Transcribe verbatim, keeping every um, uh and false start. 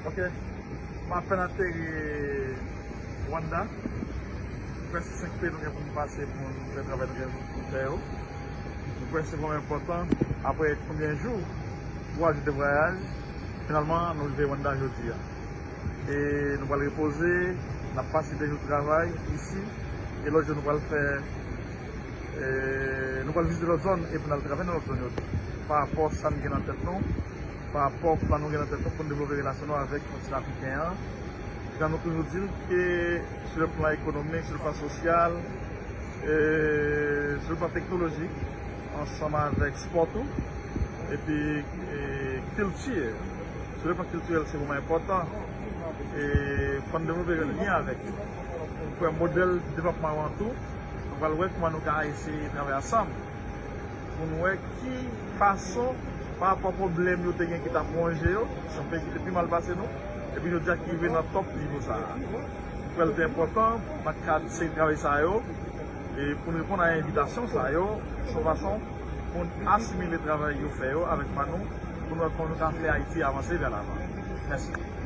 Ok, m apèn atere Rwanda. M kwè se senk peyi nou gen pou nou pase pou nou fè travay nou gen pou nou fè yo. M kwè se vrèman enpòtan. Apre konbyen jou, twa jou de vwayaj, finalman nou rive Rwanda jodi a. E nou pral repoze, n ap pase de jou travay isi, e lòt jou nou pral fè, e, nou pral vizite lòt zòn epi n al travay nan lòt zòn yo tou. Pa rapò sa n gen nan tèt nou, pa rapò plan nou gen nan tèt nou pou n devlope relasyon nou avèk kontinan afriken an. Jan nou toujou di l ke sou le plan ekonomik, sou le plan sosyal, e sou le plan teknolojik, ansanm avèk spò tou, epi e, kilti. Sou le plan kiltirèl, se vrèman enpòtan. E fò n devlope lyen avèk yo. Pou fè modèl devlòpman yo an tou, nou pral wè kòman nou ka eseye travay ansanm pou n wè ki fason, pa rapò pwoblèm yo te gen ki t ap wonje yo, se yon peyi ki te pi mal pase nou, epi jodi a ki rive nan top nivo sa a. M kwè l te enpòtan nan kad seri travay sa yo, e pou n reponn a envitasyon sa yo, se yon fason pou n asimile travay yo fè yo avèk pa nou, pou n wè kòman nou ka fè Ayiti avanse vè lavan. Mèsi.